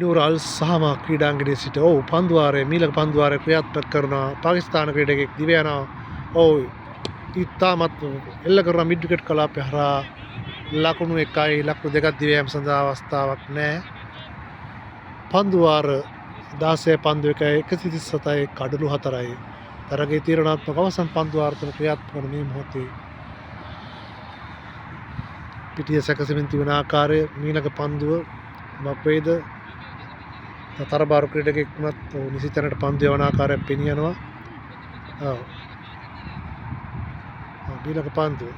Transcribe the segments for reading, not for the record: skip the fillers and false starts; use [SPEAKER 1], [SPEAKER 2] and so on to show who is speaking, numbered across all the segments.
[SPEAKER 1] නුවර අල් සහමා ක්‍රීඩාංගණයේ සිට ඔව් පන්දුවාරය මීළඟ පන්දුවාරය ක්‍රියාත්මක කරන පාකිස්තාන ක්‍රීඩකෙක් දිව යනවා. ඔව් ඉතාමත් එල්ල කරන මිඩ් විකට් කලාපය හරහා ලකුණු 1යි ලකුණු 2ක් දිව යාම සඳහා අවස්ථාවක් නැහැ. පන්දුවාර 16 පන්දු 1යි 137යි කඩලු 4යි. තරගයේ තීරණාත්මක අවසන් පන්දුවාර තුන ක්‍රියාත්මක වන මේ මොහොතේ පිටිය සැකසෙමින් තිබෙන ආකාරය මීළඟ පන්දුව කුමක් වේද? තරබාරු ක්‍රීඩකෙක් වුණත් නිසි තැනට පන්දු යවන ආකාරයක් පෙනී යනවා. ඔව්. ඔව් මීළඟ පන්දුව.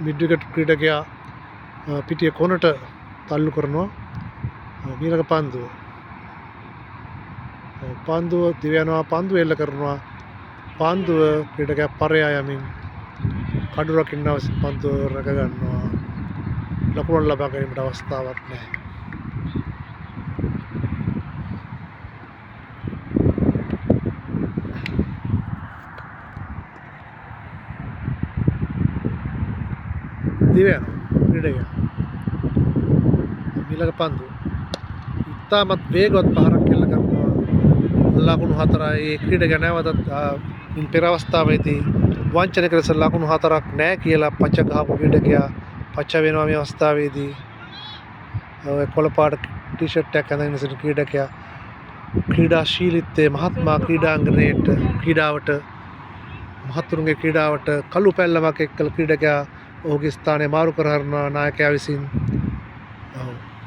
[SPEAKER 1] මිඩ් විකට් ක්‍රීඩකයා පිටිය කොනට තල්ලු කරනවා. ඔව් මීළඟ පන්දුව. ඔව් පන්දුව දිව යනවා, පන්දුව එල්ල කරනවා. පන්දුව ක්‍රීඩකයා පරයා යමින් කඩු රකින්න අවශ්‍ය පන්දුව රැක ගන්නවා. ලකුණු ලබා ගැනීමට අවස්ථාවක් නැහැ. දිව යනවා ක්‍රීඩකයා. මීළඟ පන්දුව. ඉතාමත් වේගවත් පහරක් එල්ල කරනවා. ලකුණු 4යි. ඒ ක්‍රීඩකයා නැවතත් මින් පෙර අවස්ථාවේදී වංචනික ලෙස ලකුණු 4ක් නෑ කියලා පච ගහපු ක්‍රීඩකයා පච වෙනවා මේ අවස්ථාවේදී. ඔය කොළ පාට ටී-ෂර්ට් එකක් ඇඳගෙන සිටින ක්‍රීඩකයා ක්‍රීඩාශීලීත්වයේ මහත්මා ක්‍රීඩාංගණයට ක්‍රීඩාවට මහත්තුරුන්ගේ ක්‍රීඩාවට කළු පැල්ලමක් එක්කල ක්‍රීඩකයා ඔහුගේ ස්ථානය මාරු කර හරිනවා නායකයා විසින්. ඔව්.